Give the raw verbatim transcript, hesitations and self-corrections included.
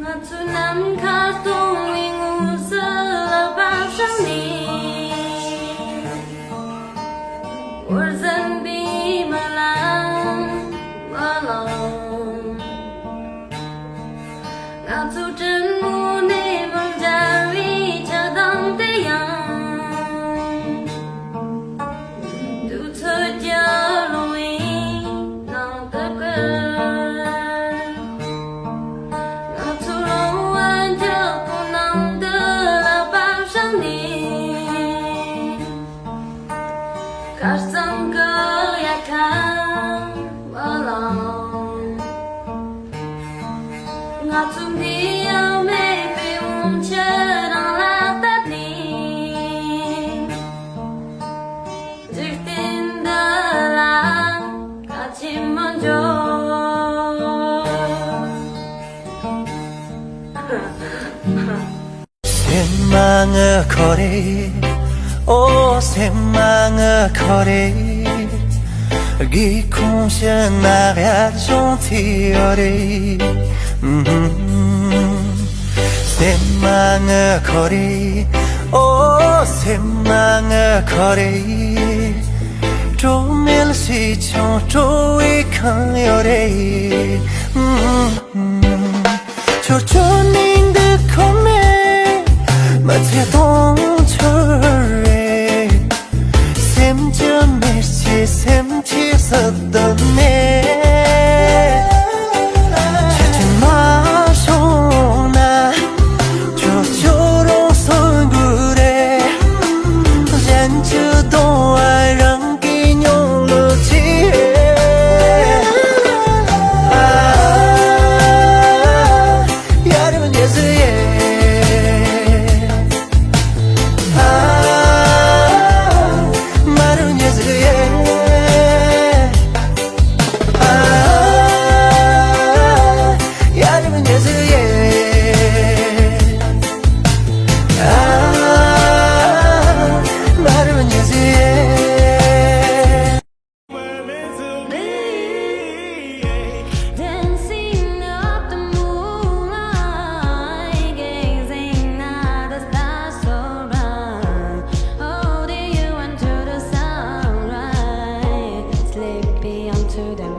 ང་ཚོ་ནམ་མཁའ་སྟོང་བའི་ངོས་སུ་ལག་པ་བསྲིངས་ནས། འོར་ཟིན་པའི་མི་ལ་མ་ལོངས། ང་ཚོ་དྲིན་མོ་ནས་མི་འབྲལ་བའི་ཆགས་སྡང་དེ་ཡང་དུས་ཚོད་ཀྱི་རླུང་བུའི་ནང་དུ་བསྐྱུར། ང་ཚོ་རང་དབང་འཇིགས་སྐུལ་ནང་དུ་ལག་པ་བསྲིངས་ནས། དཀར་གཙང་གི་དབྱར་ཁ་བ་ལང་། ང་ཚོ་འདི་ཡང་མེད་པའི་འོ་ཆུ་རང་ལ་བཏབ་ནས། འཇིག་རྟེན་འདི་ལ་ཁ་ཆེམས་མི་འཇོག་སེམས་མ་ངུ་ཁོ་རེ། ཨོ་སེམས་མ་ངུ་ཁོ་རེ། སྒེའུ་ཁུང་ཕྱི་ན་དབྱར་གཞུང་ཚིག་ཡོད་རེད། སེམས་མ་ངུ་ཁོ་རེ། ཨོ་སེམས་མ་ངུ་ཁོ་རེ། སྤྲོ་མེད་ཞིག་ཆུང་སྤྲོ་བའི་ཁང་ཡོད་རེད། ཆོ་ཆོ་ནིང་འདི་ཁོ་མེད། མི་ཚེ་སྟོང་ཆུར་རེད། སེམས་ཀྱི་མེར་ཆེ་སེམས་ཀྱི་སྲིད་དུ་མེད། ཆ་ཆེན་མ་སོང་ན། ཆོ་ཆོ་རང་སོང་དགོས་རེད། གཞན་གྱི་གདོང་བ་རང་གི་མྱོང་ལོ་ཆེ། ཨ། ཡ་རབས་ཉེ་ཟིག་ཡེ། ཨ། མ་རབས་ཉེ་ཟིག་ཡེ། ཨ། ཡ་རབས་ཉེ་ཟིག་ཡེ། ཨ། མ་རབས་ཉེ་ཟིག་ཡེ། Dancing up the moonlight, gazing at the stars so bright, holding you until the sunrise, sleepy until the